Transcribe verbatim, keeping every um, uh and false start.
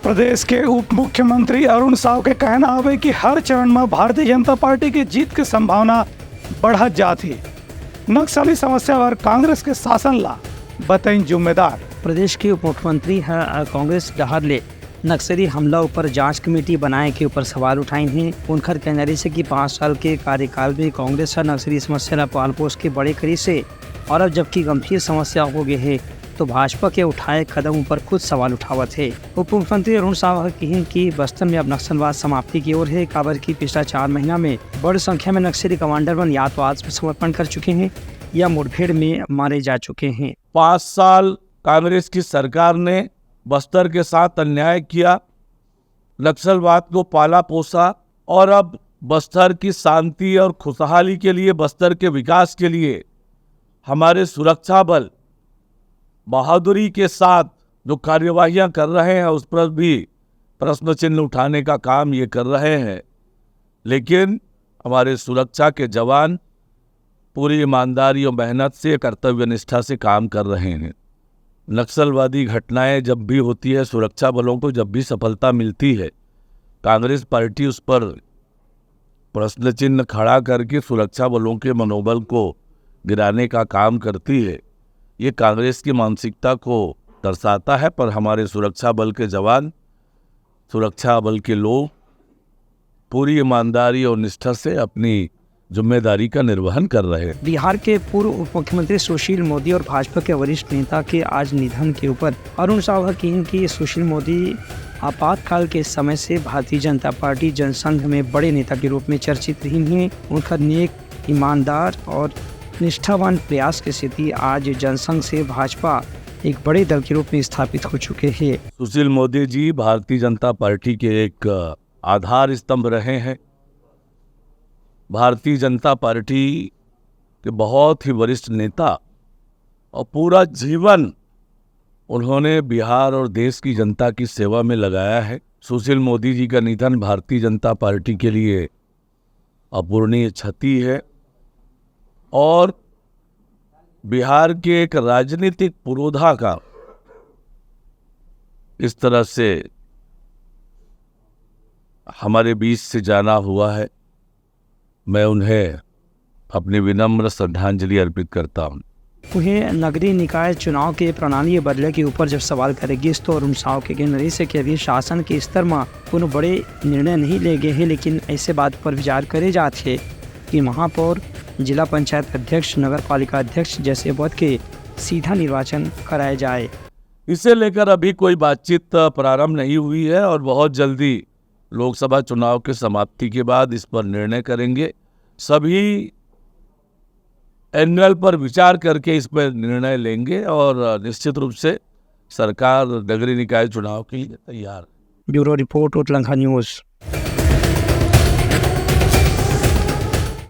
प्रदेश के उप मुख्यमंत्री अरुण साव के कहना हवे कि हर चरण म भारतीय जनता पार्टी के जीत के संभावना बढ़त जात हे। नक्सली समस्या बर कांग्रेस के शासन ला बताइन जिम्मेदार। प्रदेश के उप मुख्यमंत्री ह कांग्रेस डहार ले नक्सली हमला ऊपर जांच कमेटी बनाए के ऊपर सवाल उठाइन हे। उनकर कहना रहिस हे कि पाँच साल के कार्यकाल में कांग्रेस ह नक्सली समस्या ला पाल पोस के बड़े करिस हे और अब जबकि गंभीर समस्या हो गए हे तो भाजपा के उठाए कदम ऊपर खुद सवाल उठावत हे। उप मुख्यमंत्री अरुण साव ह किहिन कि बस्तर में अब नक्सलवाद समाप्ति की ओर हे, काबर कि पिछला चार महीना में बड़ संख्या में नक्सली कमांडर मन या तो आत्मसमर्पण कर चुके हैं या मुठभेड़ में मारे जा चुके हैं। पाँच साल कांग्रेस की सरकार ने बस्तर के साथ अन्याय किया, नक्सलवाद को पाला पोसा और अब बस्तर की शांति और खुशहाली के लिए, बस्तर के विकास के लिए हमारे सुरक्षा बल बहादुरी के साथ जो कार्यवाहियां कर रहे हैं, उस पर भी प्रश्न चिन्ह उठाने का काम ये कर रहे हैं। लेकिन हमारे सुरक्षा के जवान पूरी ईमानदारी और मेहनत से, कर्तव्य निष्ठा से काम कर रहे हैं। नक्सलवादी घटनाएं जब भी होती है, सुरक्षा बलों को जब भी सफलता मिलती है, कांग्रेस पार्टी उस पर प्रश्न चिन्ह खड़ा करके सुरक्षा बलों के मनोबल को गिराने का काम करती है। ये कांग्रेस की मानसिकता को दर्शाता है, पर हमारे सुरक्षा बल के जवान, सुरक्षा बल के लोग पूरी ईमानदारी और निष्ठा से अपनी जिम्मेदारी का निर्वहन कर रहे हैं। बिहार के पूर्व उप मुख्यमंत्री सुशील मोदी और भाजपा के वरिष्ठ नेता के आज निधन के ऊपर अरुण साव ह किहिन कि सुशील मोदी आपातकाल के समय से भारतीय जनता पार्टी जनसंघ में बड़े नेता के रूप में चर्चित रहिन हे। उनकर नेक, ईमानदार और निष्ठावान प्रयास के सेती आज जनसंघ से भाजपा एक बड़े दल के रूप में स्थापित हो चुके हे। सुशील मोदी जी भारतीय जनता पार्टी के एक आधार स्तंभ रहे हैं। भारतीय जनता पार्टी के बहुत ही वरिष्ठ नेता और पूरा जीवन उन्होंने बिहार और देश की जनता की सेवा में लगाया है। सुशील मोदी जी का निधन भारतीय जनता पार्टी के लिए अपूरणीय क्षति है और बिहार के एक राजनीतिक पुरोधा का इस तरह से हमारे बीच से जाना हुआ है। मैं उन्हें अपनी विनम्र श्रद्धांजलि अर्पित करता हूँ। उहें, नगरीय निकाय चुनाव के प्रणाली बदले के ऊपर जब सवाल करे गिस, तो अरुण साव के कहना रहिस हे कि अभी शासन के स्तर म कोनो बड़े निर्णय नहीं ले गए हे, लेकिन ऐसे बात पर विचार करे जात हे कि महापौर, जिला पंचायत अध्यक्ष, नगर पालिका अध्यक्ष जैसे पद के सीधा निर्वाचन कराया जाए। इसे लेकर अभी कोई बातचीत प्रारंभ नहीं हुई है और बहुत जल्दी लोकसभा चुनाव के समाप्ति के बाद इस पर निर्णय करेंगे। सभी एंगल पर विचार करके इस पर निर्णय लेंगे और निश्चित रूप से सरकार नगरीय निकाय चुनाव के लिए तैयार है। Bureau report, Utlangha news.